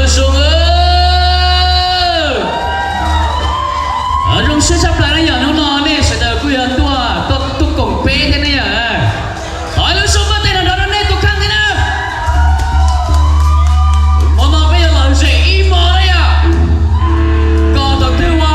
Zoo siab tshaj plaws na yom, hnub no nej sawv daws kuj yog tuaj, tuaj koom peb thiab ne yom. Thov ib lub suab npaj tej no rau nej tus kheej thiab na. Hmo no peb yuav los zem ib hmo na yom. Koj thaum twg ua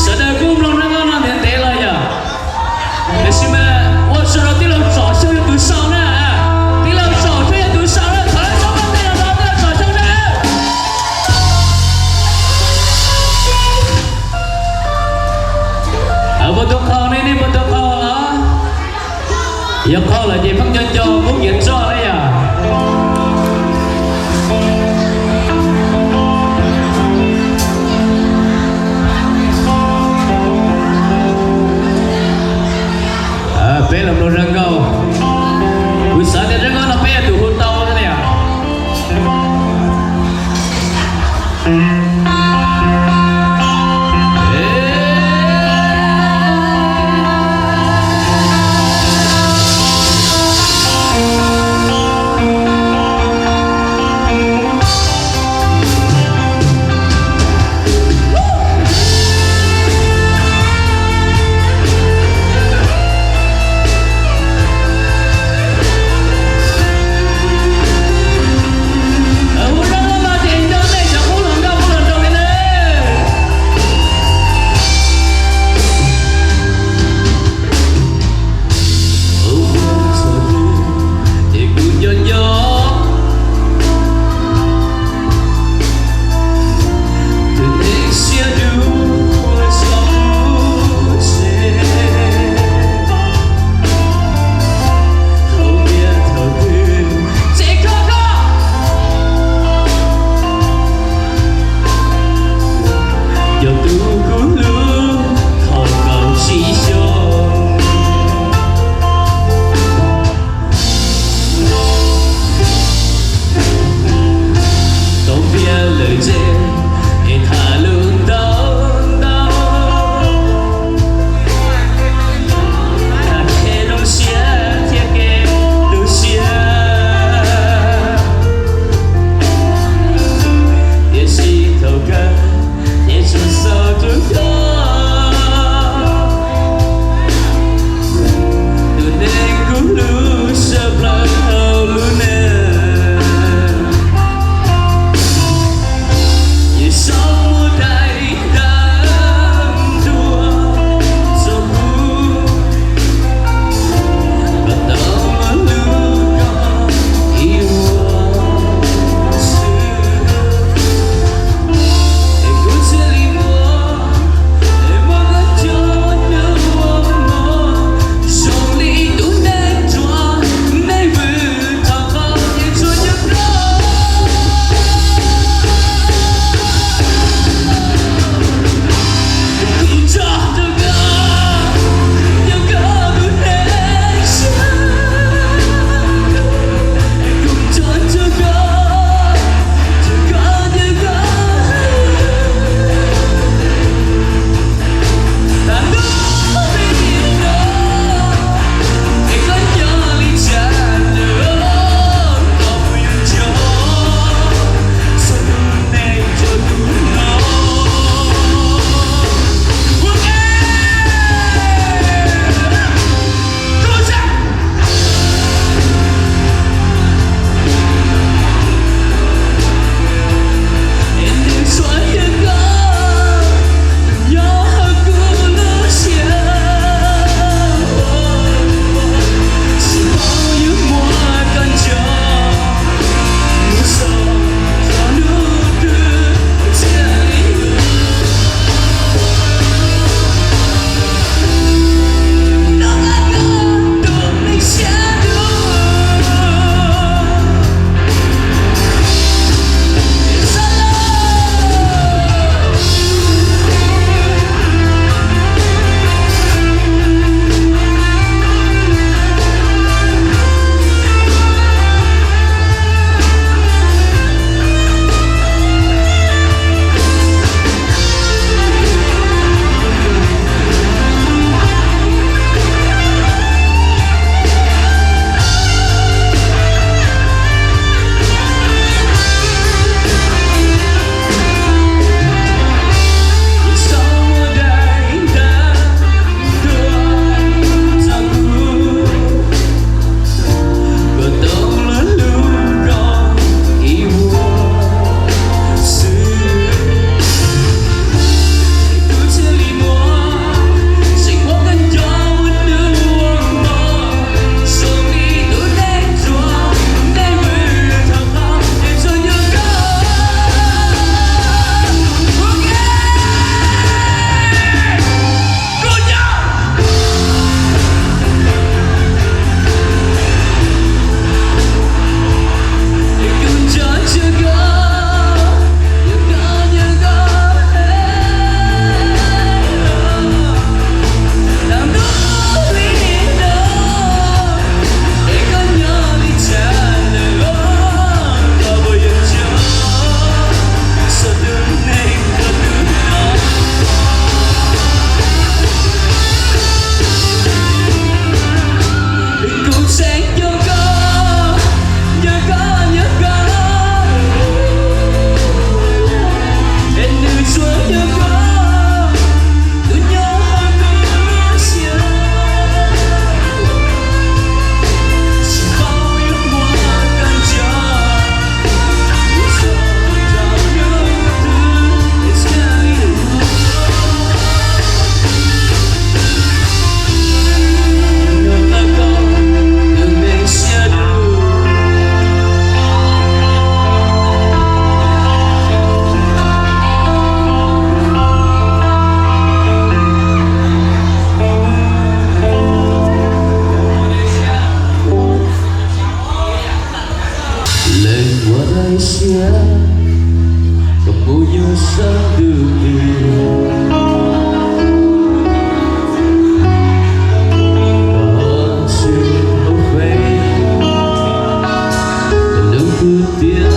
Sawv daws kuj mloog nrog no ntev ntev los yog, tiam sis mas ua tsaug rau tij laug Tsom Xyooj yog tus sau na. Tij laug Tsom Xyooj yog tus sau na, thov lawv tsob npaj tej no rau tij laug Tsom Xyooj na. Puas tau qaug ne, nej puas tau qaug los? Yog qaug lawm ces pheej nco nco kub kiav tso na yom. Peb los mloog zaj nkauj, kuv xav tias zaj nkauj no peb yuav tsum hu tau na yom. Ua daim siab kom kuv yuav sab ntws twg, kom tsis ua fev, nws kuj tias